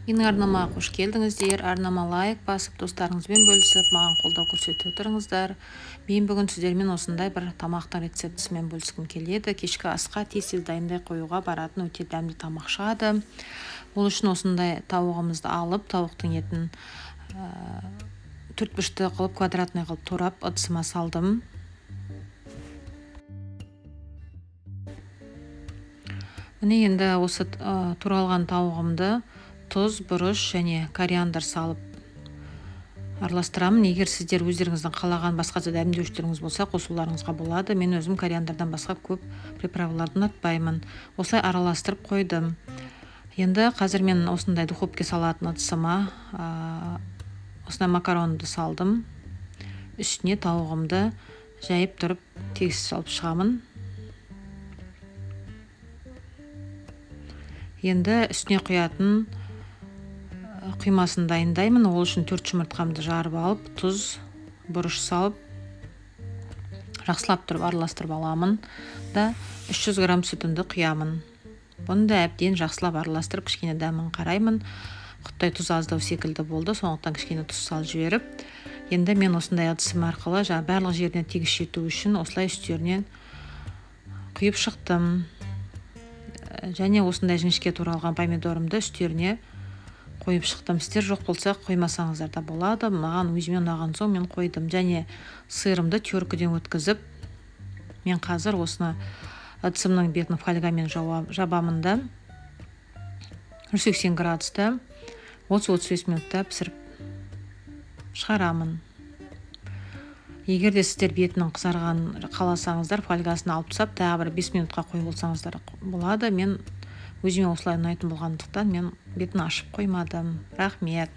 Менің арнама қош келдіңіздер. Арнама лайк басып, достарыңызбен бөлісіп, маған қолдау көрсетіп отырыңыздар. Мен бүгін сіздермен осындай бір тамақтың рецептісімен бөліскім келеді. Кешкі асқа тез-тез дайындай қоюға баратын өте дәмді тамақ шығады. Ол үшін осындай тауығымызды алып, тауықтың етін төртбұрышты қылып, квадратный қылып турап ыдысыма салдым. Міне енді осы туралған тауығымды тұз, бұрыш және кориандр салып араластырамын. Егер сіздер өздеріңіздің қалаған басқа да дәмдеуіштеріңіз болса, қосуларыңызға болады. Мен өзім кориандрдан басқа көп приправаларды ұнатпаймын. Осылай араластырып қойдым. Енді қазір мен осындай духовке салатын ыдысыма осындай макаронды салдым. Үстіне тауығымды жайып тұрып тегіс салып шығамын. Енді үстіне құятын құймасын дайындаймын. Ол үшін 4 жұмыртқамды жарып алып, тұз, бұрыш салып, жақсылап тұрып араластырып аламын да 300 грамм сүтімді құямын. Бұны да әбден жақсылап араластырып, кішкене дәмін қараймын. Құттай тұз аздау секілді болды, сондықтан кішкене тұз салып жіберіп, енді мен осындай ыдысым арқылы жаңа барлық жеріне тегіс жету үшін осылай үстерінен құйып шықтым. Және осындай жіңішке туралған помидорымды үстеріне қойып шықтым. Сіздер жоқ болса қоймасаңыздар да болады. Маған өзіме ұнаған соң мен қойдым. Және сырымды теркіден өткізіп, мен қазір осыны ыдысымның бетін фольгамен жабамын да 180 градуста 30-35 минутта пісіріп шығарамын. Егер де сіздер бетінің қызарғанын қаласаңыздар, фольгасын алып тастап, тағы бір 5 минутқа қойып алсаңыздар болады. Мен өзіме осылай ұнайтын болғандықтан мен бетін ашып қоймадым. Рахмет.